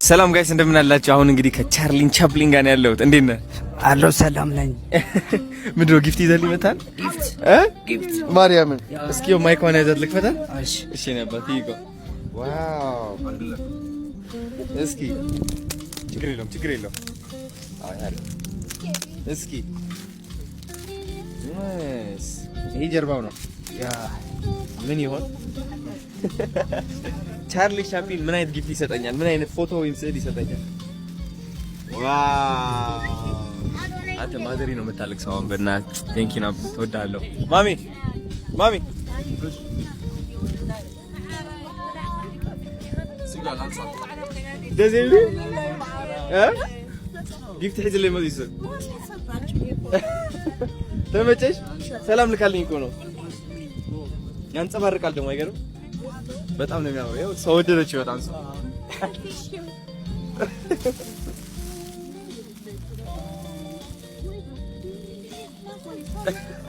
ሰላም guys፣ እንደምን አላችሁ? አሁን እንግዲህ ከቻርሊን ቻፕሊን ጋር ነው ያለሁት። እንዴት ነህ? አለሁ፣ ሰላም ነኝ። ምንድን ነው gift ይዘህልኝ መጥተሃል? እ Gift። ማርያምን እስኪ mic ኳን ያዛት ልክፈታል። እሺ እሺ ነበር ትይቆ wow። እስኪ ችግር የለውም፣ ችግር የለውም። አይ አይ እስኪ nice። ይሄ ጀርባው ነው። Yeah፣ ምን ይሆን? ቻርሊ ቻፕሊን ምን አይነት gift ይሰጠኛል? ምን አይነት ፎቶ ወይም ስዕል ይሰጠኛል? Wow፣ አንተ ማዘሪ ነው የምታለቅሰው አሁን። በእናትህ thank you ና እወድሃለሁ። ማሚ ማሚ ደስ የሚል gift ሒዝለይ መፂኡ ሰብ ተመቸሽ? ሰላም ልካልኝ እኮ ነው። ያንጸባርቃል ደግሞ አይገርም? በጣም ነው የሚያምረው። ይኸው ሰው ወደደችው በጣም ሰው።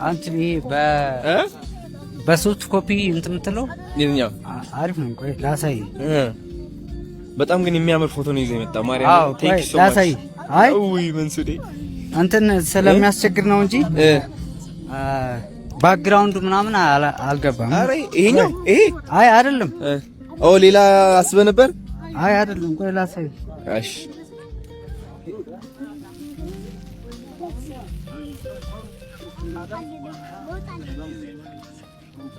አንተ ይሄ በ soft copy እንትን የምትለው የትኛው? አሪፍ ነው። ቆይ ላሳይ። በጣም ግን የሚያምር ፎቶ ነው ይዘህ የመጣ ማርያም። Thank you so much። ላሳይ። አይ ውይ መንሱዴ። እንትን ስለሚያስቸግር ነው እንጂ background ኡ ምናምን አልገባም። አረ ይሄኛው ይሄ አይ አይደለም። ኦ ሌላ አስበህ ነበር? አይ አይደለም፣ ቆይ ላሳይ። እሺ።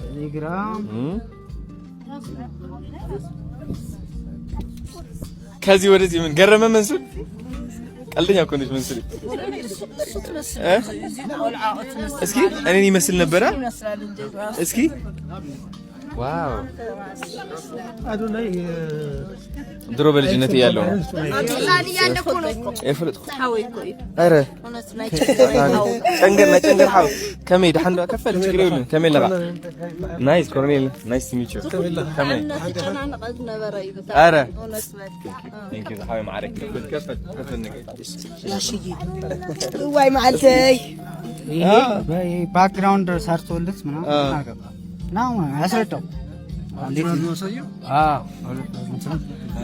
ቴሌግራም። ከዚህ ወደዚህ ምን ገረመ መንሱር? ቀልደኛ እኮ ነች መንሱር። እስኪ እኔን ይመስል ነበረ። እስኪ wow፣ ድሮ በልጅነት እያለሁ ነው የፈለጥኩት። ኧረ ጨንገር ናይ ጨንገር ሓው፣ ከመይ ድሓን ዶ? ከፈል ችግር የብሉን። ከመይ ኣለኻ? Nice ኮሎኔል፣ nice to meet you። ከመይ? ኧረ thank you ዝሓወይ ማዕረግ። ከፈል ከፈል ከፈል ነገር። ዋይ መዓልተይ። ይሄ background ሰርቶልት ምናምን አገባ ና ያስረዳው።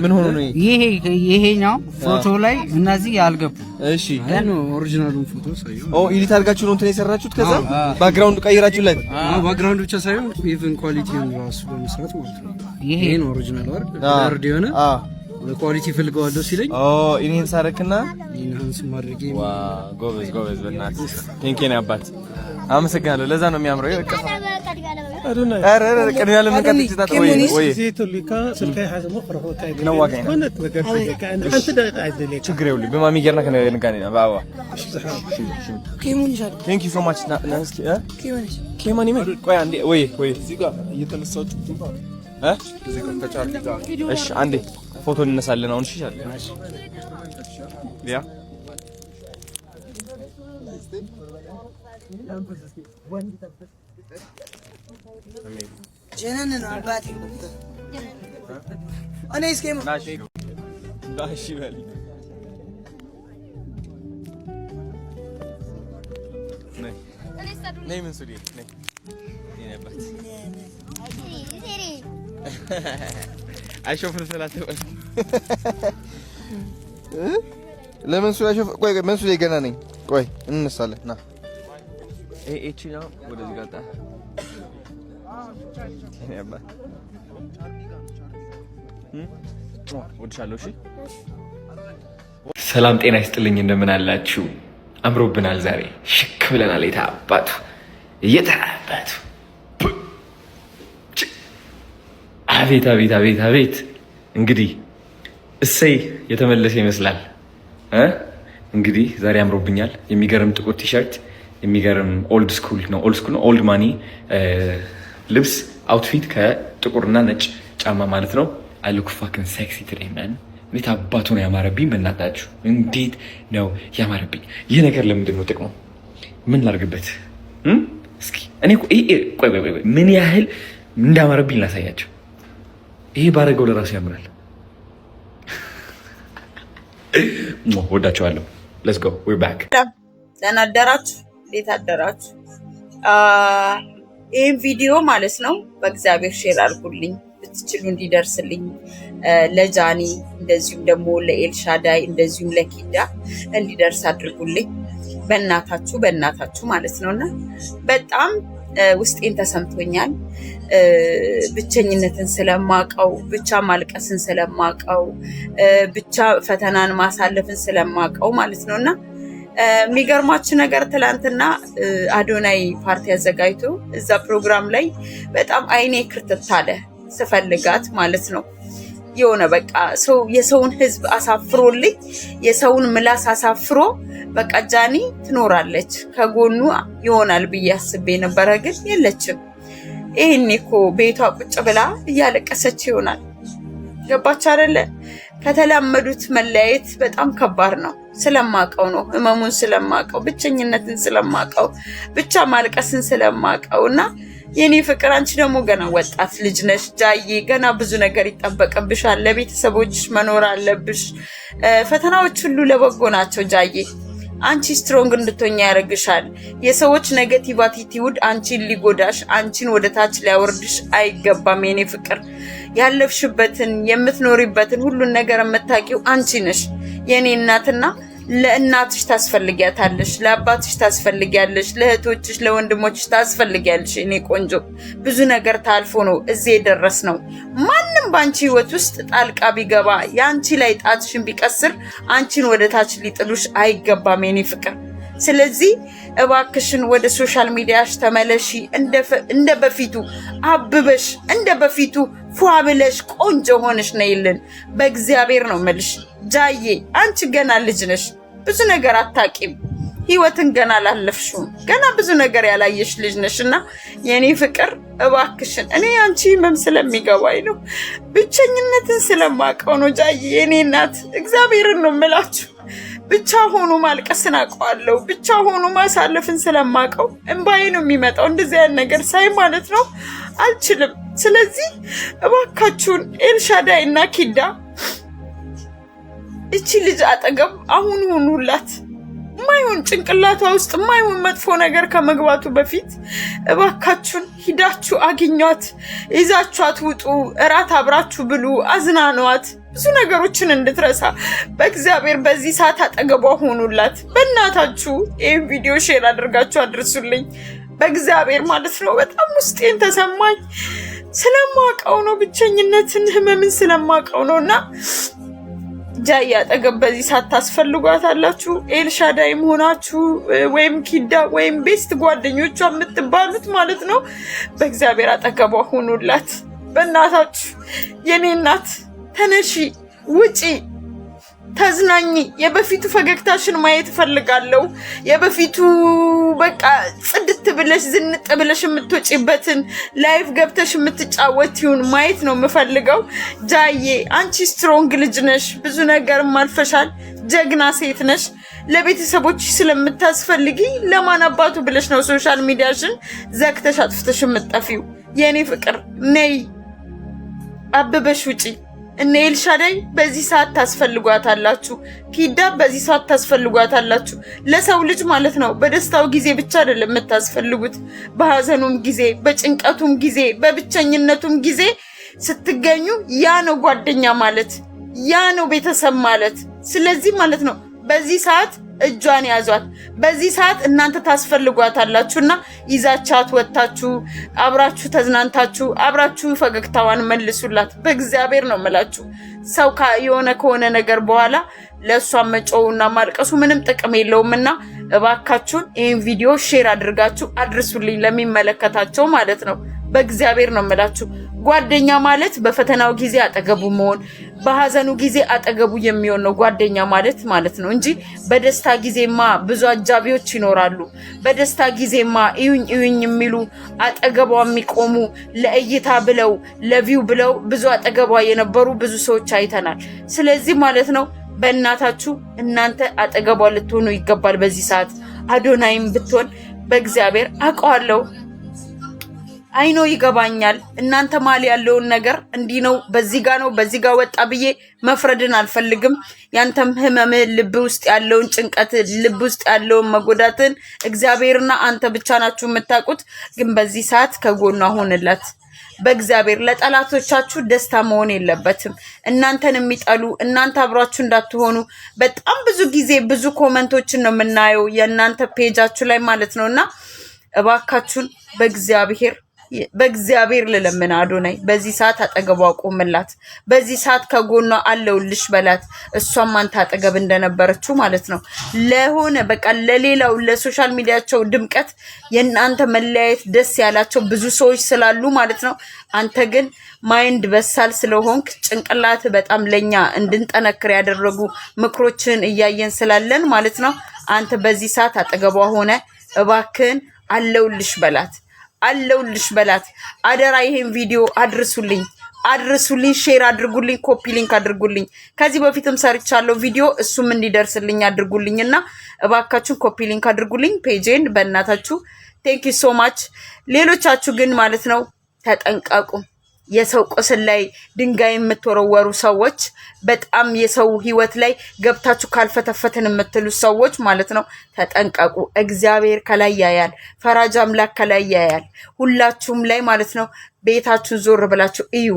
ምን ሆኖ ነው? ይሄ ይሄኛው ፎቶ ላይ እነዚህ ያልገቡ። እሺ። Original ኡን ፎቶ ሳየው። ኦ፣ edit አድርጋችሁ ነው እንትን የሰራችሁት? ከዛ background ቀይራችሁለት? አዎ፣ background ብቻ ሳይሆን even quality ውን ራሱ በመስራት ማለት ነው። ይሄ ነው original ኡ አይደል? Blurred የሆነ በ quality ፈልገዋለሁ ሲለኝ ኦ፣ enhance አደረክና Enhance ማድረጌ። Wow፣ ጎበዝ ጎበዝ፣ በእናትህ thank you አባት፣ አመሰግናለሁ። ለዛ ነው የሚያምረው። በቃ ኧረ ኧረ ቅድሚያ ለመንካት ወይ ወይ ክነዋጋዕ ኢና፣ ችግር የብሉን። ብማሚ ጌርና ክንጋን ኢና ብኣባ። Thank you so much። ና እስኪ ኬማን ይመን። ቆይ አንዴ። ወይ ወይ እ እሺ አንዴ ፎቶ እንነሳለን አሁን። እሺ yeah። ጀነን ነው አባቴ። እኔ እስኪ እሺ በል። ነይ መንሱሪ፣ ነይ የኔ አባት። አይሾ ፍልፍል አትበል። ለመንሱር አይሾፍ። ቆይ ቆይ መንሱር ገና ነኝ። ቆይ እንነሳለን። ና። ይሄ ነው ወደዚህ ጋር ጣ የኔ አባት፣ ወድሻለሁ። እሺ። ሰላም ጤና ይስጥልኝ። እንደምን አላችሁ? አምሮብናል። ዛሬ ሽክ ብለናል። የታባቱ የታባቱ፣ አቤት አቤት አቤት አቤት። እንግዲህ እሰይ የተመለሰ ይመስላል እ እንግዲህ ዛሬ አምሮብኛል። የሚገርም ጥቁር ቲሸርት፣ የሚገርም old school ነው፣ old school ነው፣ old money ልብስ outfit ከጥቁርና ነጭ ጫማ ማለት ነው። I look fucking sexy today, man። እንዴት አባቱ ነው ያማረብኝ! በእናታችሁ እንዴት ነው ያማረብኝ! ይህ ነገር ለምንድን ነው ጥቅሙ? ምን ላድርግበት? እስኪ እኔ ቆይ ቆይ ቆይ ምን ያህል እንዳማረብኝ ላሳያቸው። ይሄ ባረገው ለራሱ ያምራል። ወዳቸዋለሁ። Let's go, we're back። ደህና አደራችሁ? እንዴት አደራችሁ? ይህን ቪዲዮ ማለት ነው በእግዚአብሔር share አድርጉልኝ ብትችሉ እንዲደርስልኝ ለጃኒ፣ እንደዚሁም ደግሞ ለኤልሻዳይ፣ እንደዚሁም ለኪዳ እንዲደርስ አድርጉልኝ። በእናታችሁ በእናታችሁ ማለት ነው። እና በጣም ውስጤን ተሰምቶኛል። ብቸኝነትን ስለማቀው፣ ብቻ ማልቀስን ስለማቀው፣ ብቻ ፈተናን ማሳለፍን ስለማቀው ማለት ነው። እና የሚገርማችሁ ነገር ትላንትና አዶናይ ፓርቲ አዘጋጅቶ እዛ ፕሮግራም ላይ በጣም አይኔ ክርትት አለ ስፈልጋት ማለት ነው። የሆነ በቃ ሰው የሰውን ህዝብ አሳፍሮልኝ፣ የሰውን ምላስ አሳፍሮ በቃ ጃኒ ትኖራለች ከጎኑ ይሆናል ብዬ አስቤ ነበረ፣ ግን የለችም። ይህኔ እኮ ቤቷ ቁጭ ብላ እያለቀሰች ይሆናል። ገባች አይደለ? ከተላመዱት መለያየት በጣም ከባድ ነው። ስለማቀው ነው፣ ህመሙን ስለማቀው፣ ብቸኝነትን ስለማቀው፣ ብቻ ማልቀስን ስለማቀው። እና የኔ ፍቅር አንቺ ደግሞ ገና ወጣት ልጅ ነሽ ጃዬ፣ ገና ብዙ ነገር ይጠበቅብሻል። ለቤተሰቦችሽ መኖር አለብሽ። ፈተናዎች ሁሉ ለበጎ ናቸው ጃዬ። አንቺ strong እንድትሆኝ ያደርግሻል። የሰዎች negative attitude አንቺን ሊጎዳሽ፣ አንቺን ወደ ታች ሊያወርድሽ አይገባም። የኔ ፍቅር ያለፍሽበትን የምትኖሪበትን ሁሉን ነገር የምታውቂው አንቺ ነሽ የኔ እናትና። ለእናትሽ ታስፈልጊያታለሽ፣ ለአባትሽ ታስፈልጊያለሽ፣ ለእህቶችሽ፣ ለወንድሞችሽ ታስፈልጊያለሽ። የኔ ቆንጆ፣ ብዙ ነገር ታልፎ ነው እዚህ የደረስነው። ማንም በአንቺ ህይወት ውስጥ ጣልቃ ቢገባ፣ የአንቺ ላይ ጣትሽን ቢቀስር፣ አንቺን ወደ ታች ሊጥሉሽ አይገባም የኔ ፍቅር። ስለዚህ እባክሽን ወደ social media ሽ ተመለሺ። እንደ በፊቱ አብበሽ፣ እንደ በፊቱ ፏ ብለሽ፣ ቆንጆ ሆነሽ ነይልን። በእግዚአብሔር ነው መልሽ። ጃዬ፣ አንቺ ገና ልጅ ነሽ፣ ብዙ ነገር አታቂም። ህይወትን ገና አላለፍሽውም። ገና ብዙ ነገር ያላየሽ ልጅ ነሽ እና የእኔ ፍቅር፣ እባክሽን፣ እኔ አንቺ ህመም ስለሚገባኝ ነው፣ ብቸኝነትን ስለማውቀው ነው። ጃዬ የእኔ እናት፣ እግዚአብሔርን ነው የምላችሁ። ብቻ ሆኖ ማልቀስን አውቀዋለሁ። ብቻ ሆኖ ማሳለፍን ስለማውቀው እንባዬ ነው የሚመጣው። እንደዚህ አይነት ነገር ሳይ ማለት ነው፣ አልችልም። ስለዚህ እባካችሁን ኤልሻዳይ እና ኪዳ፣ እቺ ልጅ አጠገብ አሁን ሁኑላት። ማይሆን ጭንቅላቷ ውስጥ ማይሆን መጥፎ ነገር ከመግባቱ በፊት እባካችሁን ሂዳችሁ አግኟት፣ ይዛችኋት ውጡ፣ እራት አብራችሁ ብሉ፣ አዝናኗት፣ ብዙ ነገሮችን እንድትረሳ። በእግዚአብሔር በዚህ ሰዓት አጠገቧ ሆኑላት። በእናታችሁ ይህን ቪዲዮ share አድርጋችሁ አድርሱልኝ። በእግዚአብሔር ማለት ነው። በጣም ውስጤን ተሰማኝ። ስለማውቀው ነው፣ ብቸኝነትን ህመምን ስለማውቀው ነው። እና ጃይ አጠገብ በዚህ ሰዓት ታስፈልጓታላችሁ። ኤልሻዳይም ሆናችሁ ወይም ኪዳ ወይም best ጓደኞቿ የምትባሉት ማለት ነው። በእግዚአብሔር አጠገቧ ሆኑላት። በእናታችሁ የኔ እናት፣ ተነሺ፣ ውጪ፣ ተዝናኚ። የበፊቱ ፈገግታሽን ማየት እፈልጋለሁ። የበፊቱ በቃ ጽድት ብለሽ፣ ዝንጥ ብለሽ የምትወጪበትን፣ live ገብተሽ የምትጫወቲውን ማየት ነው የምፈልገው። ጃዬ፣ አንቺ strong ልጅ ነሽ። ብዙ ነገር አልፈሻል። ጀግና ሴት ነሽ። ለቤተሰቦች ስለምታስፈልጊ ለማን አባቱ ብለሽ ነው social media ሽን ዘግተሽ አጥፍተሽ የምትጠፊው? የእኔ ፍቅር፣ ነይ፣ አብበሽ ውጪ። እነ ኤልሻዳይ በዚህ ሰዓት ታስፈልጓታላችሁ። ኪዳ፣ በዚህ ሰዓት ታስፈልጓታላችሁ። ለሰው ልጅ ማለት ነው በደስታው ጊዜ ብቻ አይደለም የምታስፈልጉት፣ በሀዘኑም ጊዜ፣ በጭንቀቱም ጊዜ፣ በብቸኝነቱም ጊዜ ስትገኙ ያ ነው ጓደኛ ማለት፣ ያ ነው ቤተሰብ ማለት። ስለዚህ ማለት ነው በዚህ ሰዓት እጇን ያዟት። በዚህ ሰዓት እናንተ ታስፈልጓታላችሁ እና ይዛቻት ወጥታችሁ፣ አብራችሁ ተዝናንታችሁ፣ አብራችሁ ፈገግታዋን መልሱላት። በእግዚአብሔር ነው የምላችሁ። ሰው የሆነ ከሆነ ነገር በኋላ ለእሷ መጮውና ማልቀሱ ምንም ጥቅም የለውም እና እባካችሁን ይህን ቪዲዮ share አድርጋችሁ አድርሱልኝ ለሚመለከታቸው ማለት ነው። በእግዚአብሔር ነው የምላችሁ። ጓደኛ ማለት በፈተናው ጊዜ አጠገቡ መሆን፣ በሀዘኑ ጊዜ አጠገቡ የሚሆን ነው ጓደኛ ማለት ማለት ነው እንጂ በደስታ ጊዜማ ብዙ አጃቢዎች ይኖራሉ። በደስታ ጊዜማ እዩኝ እዩኝ የሚሉ፣ አጠገቧ የሚቆሙ፣ ለእይታ ብለው፣ ለ view ብለው ብዙ አጠገቧ የነበሩ ብዙ ሰዎች አይተናል። ስለዚህ ማለት ነው በእናታችሁ እናንተ አጠገቧ ልትሆኑ ይገባል። በዚህ ሰዓት አዶናይም ብትሆን፣ በእግዚአብሔር አውቀዋለሁ፣ I know፣ ይገባኛል። እናንተ መሀል ያለውን ነገር እንዲህ ነው፣ በዚህ ጋ ነው፣ በዚህ ጋ ወጣ ብዬ መፍረድን አልፈልግም። ያንተም ህመም፣ ልብ ውስጥ ያለውን ጭንቀት፣ ልብ ውስጥ ያለውን መጎዳትን እግዚአብሔርና አንተ ብቻ ናችሁ የምታውቁት። ግን በዚህ ሰዓት ከጎኗ ሁንላት። በእግዚአብሔር ለጠላቶቻችሁ ደስታ መሆን የለበትም። እናንተን የሚጠሉ፣ እናንተ አብሯችሁ እንዳትሆኑ በጣም ብዙ ጊዜ ብዙ comment ኦችን ነው የምናየው የእናንተ page ኣችሁ ላይ ማለት ነው። እና እባካችሁን በእግዚአብሔር፣ በእግዚአብሔር ልለምን፣ አዶናይ በዚህ ሰዓት አጠገቧ ቆምላት። በዚህ ሰዓት ከጎኗ አለውልሽ በላት። እሷም አንተ አጠገብ እንደነበረችው ማለት ነው። ለሆነ በቃ ለሌላው ለ social media ቸው ድምቀት የእናንተ መለያየት ደስ ያላቸው ብዙ ሰዎች ስላሉ ማለት ነው። አንተ ግን mind በሳል ስለሆንክ፣ ጭንቅላት በጣም ለኛ እንድንጠነክር ያደረጉ ምክሮችን እያየን ስላለን ማለት ነው። አንተ በዚህ ሰዓት አጠገቧ ሆነ እባክህን አለውልሽ በላት፣ አለውልሽ በላት። አደራ ይሄን ቪዲዮ አድርሱልኝ፣ አድርሱልኝ፣ share አድርጉልኝ፣ copy link አድርጉልኝ። ከዚህ በፊትም ሰርቻለሁ ቪዲዮ፣ እሱም እንዲደርስልኝ አድርጉልኝ እና እባካችሁን copy link አድርጉልኝ page ኤን በእናታችሁ። Thank you so much። ሌሎቻችሁ ግን ማለት ነው ተጠንቀቁ። የሰው ቁስል ላይ ድንጋይ የምትወረወሩ ሰዎች፣ በጣም የሰው ህይወት ላይ ገብታችሁ ካልፈተፈትን የምትሉ ሰዎች ማለት ነው፣ ተጠንቀቁ። እግዚአብሔር ከላይ ያያል። ፈራጅ አምላክ ከላይ ያያል። ሁላችሁም ላይ ማለት ነው። ቤታችሁን ዞር ብላችሁ እዩ።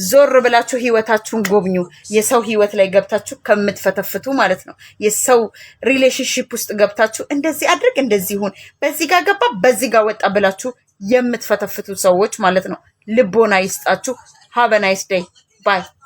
ዞር ብላችሁ ህይወታችሁን ጎብኙ። የሰው ህይወት ላይ ገብታችሁ ከምትፈተፍቱ ማለት ነው። የሰው relationship ውስጥ ገብታችሁ እንደዚህ አድርግ፣ እንደዚህ ሁን፣ በዚህ ጋር ገባ፣ በዚህ ጋር ወጣ ብላችሁ የምትፈተፍቱ ሰዎች ማለት ነው። ልቦና ይስጣችሁ። Have a nice day, bye.